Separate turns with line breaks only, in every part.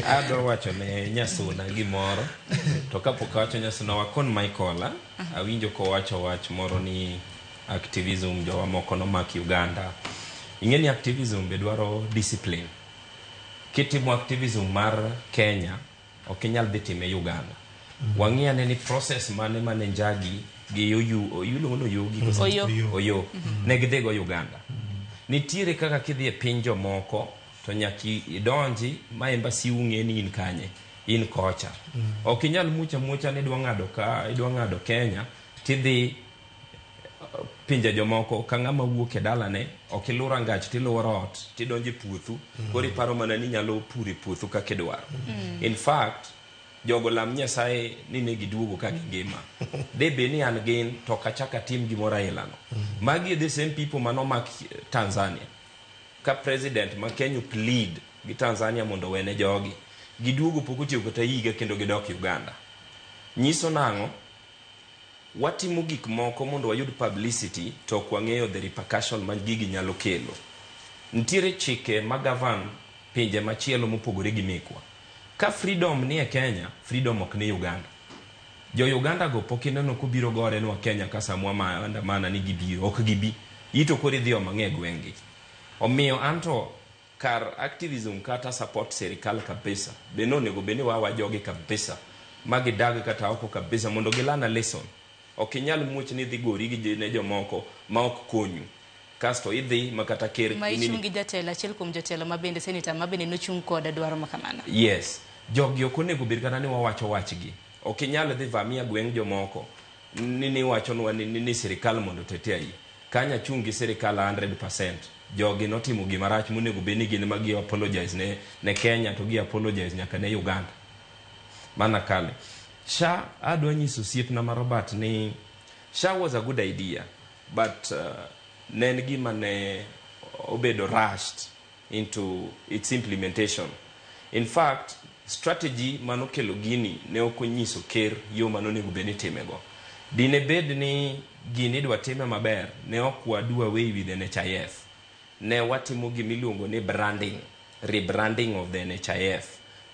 Adwa wacho ne Nyasuna gimoro to kapok awacho Nyasuna wakon Michael ah, awinjo kowacho wach moro ni activism jowa moko nomak Uganda. Ing'e ni activism be dwaro discipline. Kitimo activism mar Kenya ok inyal dhi time Uganda. Wang'i ane ni process mane mane Njagi gi Oyu, Oyu iluongo ni Oyugi koso?
Oyo.
Oyo.
Oyo. Ne gidhi go Uganda. Nitiere kaka kidhi e piny jomoko to nyaka idonji ma embassy ung'e ni in kanye, in kocha. Ok inyal muoch amuocha ni idwa ng'ado ka, idwa ng'ado Kenya tidhi pinje jomoko ka ng'ama wuok e dalane ok iluw rangach tiluoro ot tidonjo e puothu koro iparo mana ni inyalo puro e puothu kaka idwaro. In fact, jogo lam Nyasaye ni ne giduogo ka gingima. De bed ni an gin to ok achak atim gimoro ailano. Magi e the same people manomak Tanzania. Ka president ma Kenya plead gi Tanzania mondo owene jogi. Giduogo pok otieko kata higa kendo gidok Uganda. Nyiso nang'o? Watimo gik moko mondo wayud publicity to ok wang'eyo the repercussion ma gigi nyalo kelo. Nitiere chike ma govern pinje machielo mopogore gi mekwa. Ka freedom ni e Kenya, freedom ok ni Uganda. Jo Uganda go pok ineno kobiro gore nwa Kenya ka samwa maandamana ni gibiro, ok gibi. Ito koro idhi omo ang'e e gweng' gi. Omiyo anto kar activism kata support sirikal kabisa, be nonego bed ni wawa jogi kabisa ma gidag kata oko kabisa mondo gi learn a lesson. Ok inyal muoch ni idhi gori gi ne jomoko ma ok konyu. Kasto idhi ma kata ker
Ma ichung' gi jatelo, achiel kuom jotelo ma bende senator ma bende nochung' kod dwaro ma kamano.
Yes. Jogi ok onego bed kata ni wawacho wachgi. Ok inyal dhi vamia gweng' jomoko ni niwachonwa ni, ni, ni sirikal mondo otetea yi. Kanyo achung' gi sirikal 100%. Jogi notimo gima rach monego bed ni gin ema gi apologize ne, ne Kenya to gi apologize nyaka ne Uganda. Mana kale. SHA adwa nyiso osiepna ma Robert ni SHA was a good idea but ne en gima ne obedo rushed into its implementation. In fact, strategy manokelo gini ne ok onyiso ker yo mane onego bed ni itimego. Dine bed ni gini idwa time maber, ne ok wadu away with NHIF. Ne watimo gimiluongo ni branding, rebranding of the NHIF.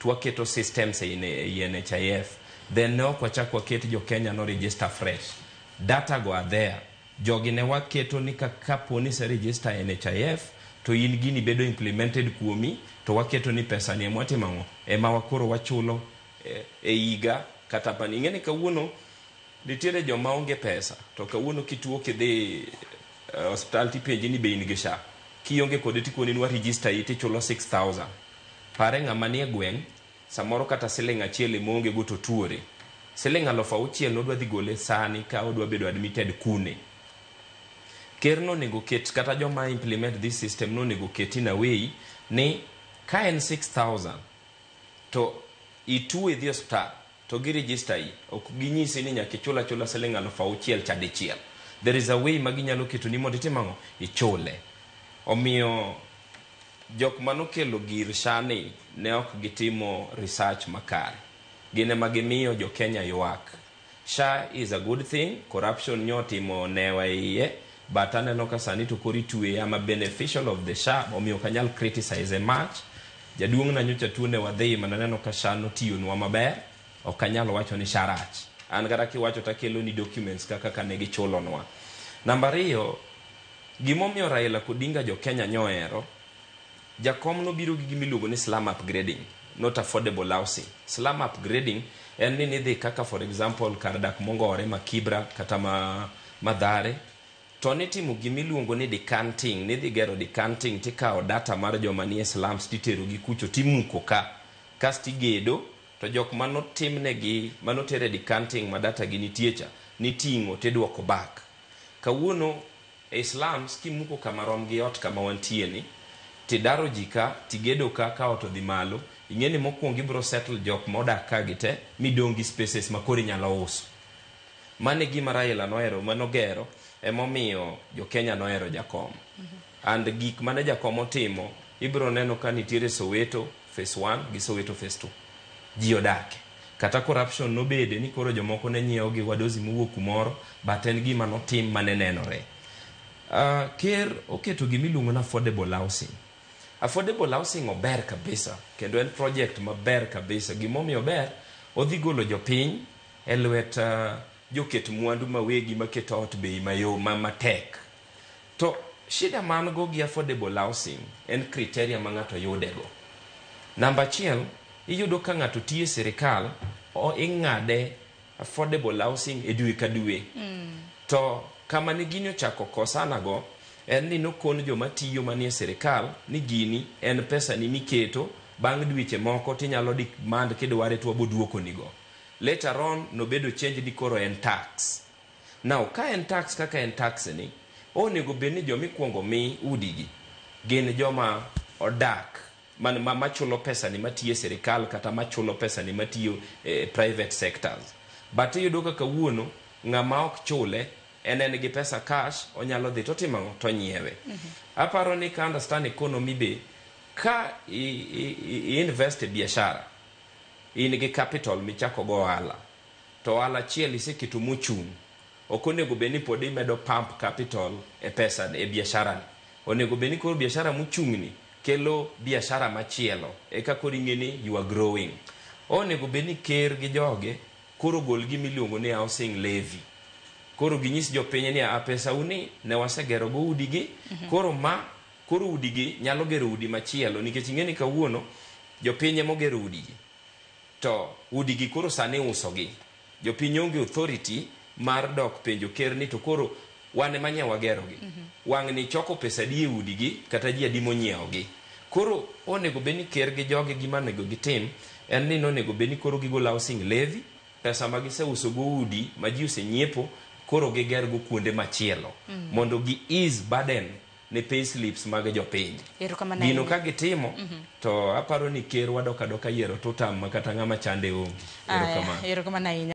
To waketo systems ei NHIF. Then ne ok wachak waket jo Kenya no register fresh. Data go are there. Jogi ne waketo ni kapo ni ise register NHIF to in gini bedo implemented kuomi to waketo ni pesa ni ema watimo ang'o? Ema wakoro wachulo e higa kata pani. Ing'e ni kawuono nitiere joma onge pesa to kawuono kituo kidhi osiptal tipenji ni be in gi SHA. Kionge kode tikoni ni wa register yi tichulo 6000. Pare ng'ama nie gweng' samoro kata siling achiel ema oonge go to tuore. Siling 6000 nodwa dhi gole sani ka odwa bedo admitted kune. Ker nonego ket kata joma implement this system nonego ket in a way ni ka en 6000 to ituo idhi osiptal to gi register yi ok ginyisi ni nyaka ichul achula siling 6000 cha dichiel. There is a way ma ginyalo ketoni mondo itim ang'o? Ichule. Omiyo jok manokelo gir SHA ni ne ok gitimo research makare. Gin ema gimiyo jo Kenya ywak. SHA is a good thing, corruption nyo otimo newa e iye, but aneno ka sani to koro itweye. I'm a beneficial of the SHA, omiyo ok anyal criticize much. Jaduong' na nyocha tuo ne wadhi mana neno ka SHA notiyonwa maber, ok anyal wacho ni SHA rach. An kata kiwacho takelo ni documents kaka kane gichulonwa. Namba ariyo, gimomiyo Raila Odinga jo Kenya nyohero, jakom nobiro gi gimiluongo ni slum upgrading, not affordable housing. Slum upgrading en ni nidhi kaka for example kar dak mongore ma Kibra kata ma Mathare, to nitimo gimiluongo ni decanting, nidhi gero decanting tikawo data mar joma nie slums titero gi kucho timuko ka, kasto igedo to jok manotimnegi manoter e decanting ma data gi nitie cha niting'o tiduoko back. Kawuono e slums kimuko kama rom gi ot kama wantie ni, tidaro ji ka, tigedo ka, ka ot odhi malo, ing'e ni mokwongo ibiro settle jok modak ka gi te, midong' gi spaces ma koro inyalo uso. Mano e gima Raila nohero, manogero, emomiyo jo Kenya nohero Jakom. And gik mane Jakom otimo, ibiro neno ka nitiere Soweto phase 1 gi Soweto phase 2. Ji odake. Kata corruption nobede ni koro jomoko ne nyiewo gi wadozi mowuok kumoro, but en gima notim mane nenore. Ker oketo gima iluongo ni affordable housing. Affordable housing ober kabisa kendo en project maber kabisa. Gimomiyo ober, odhi golo jopiny e lwet joket mwandu mawegi maketo ot bei mayo ma matek. To shida man go gi affordable housing en criteria ma ng'ato yudego. Namba achiel, iyudo ka ng'ato tiyo e sirikal, ing'ade affordable housing e dwe ka dwe. To kama ne gini ochako kosana go en ni nokon joma tiyo manie sirikal ni gini en pesa ni miketo bang' dweche moko tinyalo demand kidware to wabo duokonigo. Later on nobedo change ni koro en tax. Now ka en tax kaka en tax ni, onego bed ni jomikuongo mi udigi gin joma odak man, machulo pesa ni matiyo e sirikal kata machulo pesa ni matiyo e private sectors. But iyudo ka kawuono ng'ama ok chule en gi pesa cash, onyalo dhi totimo ang'o tonyiewe. Aparo ni ka understand economy be ka i invest e biashara, in gi capital michako go ohala, to ohala achiel iseketo mochung', ok onego bed ni pod imedo pump capital e pesa e biashara ni. Onego bed ni koro biashara mochung' ni kelo biashara machielo eka koro ing'e ni you are growing. Onego bed ni ker gi joge koro gol gima iluongo ni housing levy. Koro ginyis jopiny ni a pesa uni ne wasegero go udigi, koro ma koro udigi nyalo gero udi machielo nikech ing'e ni kawuono jopiny emogero udigi to udigi koro sani usogi. Jopiny onge authority mar dok penjo ker ni to koro wan ema nye wagerogi. Wang' ni choko pesa adi e udigi kata ji adi monyiewogi. Koro onego bed ni ker gi joge gima onego gitim en ni nonego bed ni koro gigolo housing levy, pesa ma giseuso go udi ma ji osenyiepo koro giger go kuonde machielo mondo gi ease burden ne pay slips mag jopiny.
Erokamano
Gino
ahinya.
ka gitimo to aparo ni ker wadok adoka yiero tutam ma kata ng'ama chande onge.
Aya,
Erokamano.
erokamano ahinya.